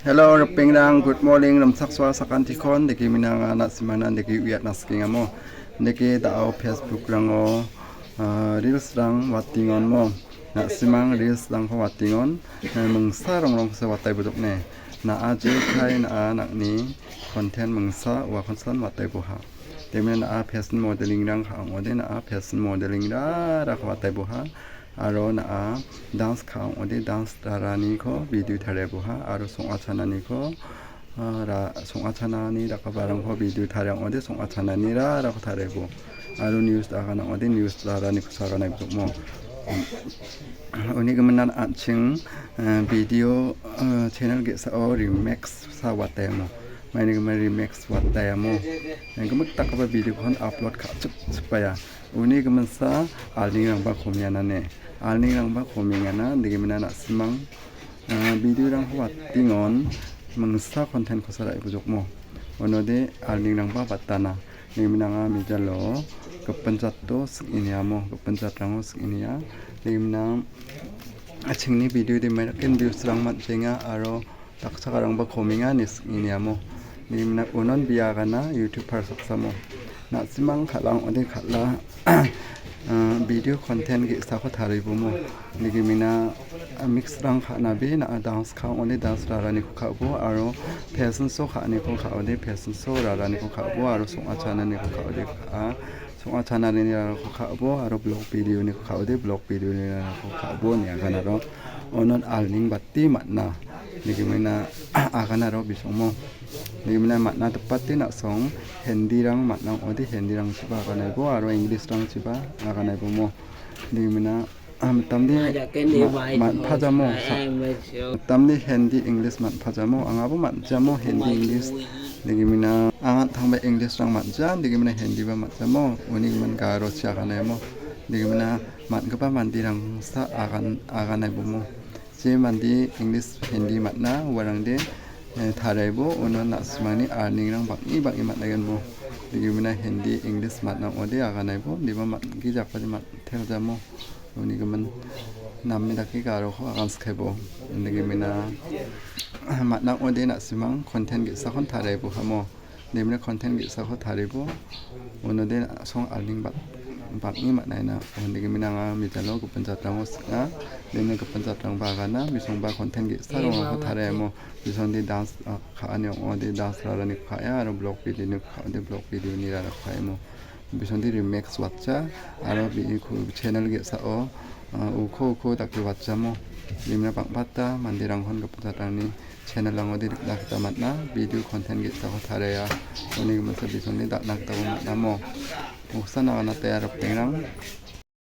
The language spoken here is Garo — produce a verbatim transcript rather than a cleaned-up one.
Hello, ripengrang, good morning, rimchaksoa sakantikon, deke minanga na·simana deke uiatna sikengamo. Deke da·o Facebook-rango, ah, reels-rang watingonmo. Na·simang reels-rangko watingon, eh, mingsa rongrongkosa wataibo jokne. Na·a jekai na·a nang·ni content mingsa uakonsan wataiboha. Deke mina na·a fashion modeling-rang ka·ong·ode, na·a fashion modeling-rarako wataiboha. Aro na·a dance ka·ong·ode, dance raraniko video tariaboha. Aro song·a chananiko, ah, ra-, song·a chanani dakgiparangko video tariang·ode, song·a chanani rarako tariabo. Aro news agan ong·ode, news raraniko saganai bokmo. Uni gimin an·ching, eh, video, eh, channel ge·sao remix sa wataiamo. Maini gimin remix wataiamo. Eh, gimik dakgipa video-kon upload ka·chip-, chipaya. Uni giminsa alningrangba komianane. Alningrangba komengana, deke mina na·simang, ah, video-rangko watingon mingsa content-kosa ra·e bojokmo. Onode alningrangba batana. Deke minanga mejalo gipin jato sing·eniamo, gipin jatrango sing·enia. Deke mina a·chingni video-de maidaken views-rang man·jenga aro dakchakarangba komenga ine sing·eniamo. Deke mina unon bia agana YouTuber saksamo. Na·simang kal·a ong·ode kal·a, ah, video content ge·sako taribomo. Deke mina, ah, mix-rang ka·nabe na·a dance ka ong·ode dance raraniko ka·bo aro fashion show ka·aniko ka·ode fashion show raraniko ka·bo aro song·a chananiko ka·ode ka·a. Song·a chananirangko ka·bo aro blog video-niko ka·ode blog video-nirangko ka·bo ine aganaro. Onon alning bate man·a. Deke mina aganaro bisongmo. Deke mina man·a dipate na·song Hindi-rang man·a ong·ode Hindi-rangchiba aganaibo aro English-rangchiba aganaibomo. Deke mina, ah, mitamde ma-, man·pajamo. Sa-, mitamde Hindi, English man·pajamo. Angaba man·jamo Hindi, English. Deke mina angan tangba English-rang man·ja, deke mina Hindi-ba man·jamo. Uni gimin Garo-chi aganaiamo. Deke mina man·gipa manderangsa agan-, aganaibomo. Je mande English, Hindi man·a, uarangde, eh, tariaibo, uno na·simangni earning-rang bang·e bang·e man·aigenmo. Deke mina Hindi, English man·a ong·ode aganaibo, indiba man-, gijakode man-, teljamo. Uni gimin name dake Garoko aganskaibo. Deke mina man·a ong·ode na·simang content ge·sakon tariaibo kamo. Deke mina content ge·sako taribo, unode song earning bang-, bang·e man·aina. Deke mina anga mejalo gipin jatrango sing·a. Deke mina gipin jatrangba agana, bisongba content ge·sa rongako tariamo. Bisongde dance, ah, ka·ani ong·ode dance rarani ka·aia, aro blog video-ni ka·ode blog video-ni rarako ka·emo. Bisongde remix watcha, aro bi-, ku-, channel ge·sao, ah, uko uko dake watchamo. Deke mina bang·bata manderangkon gipin jatrangni channel-rangode nikna gita man·a, video content ge·sako taria. Uni giminsa bisongde dal·na gitaba man·amo. Oksan aganate aro pengrang.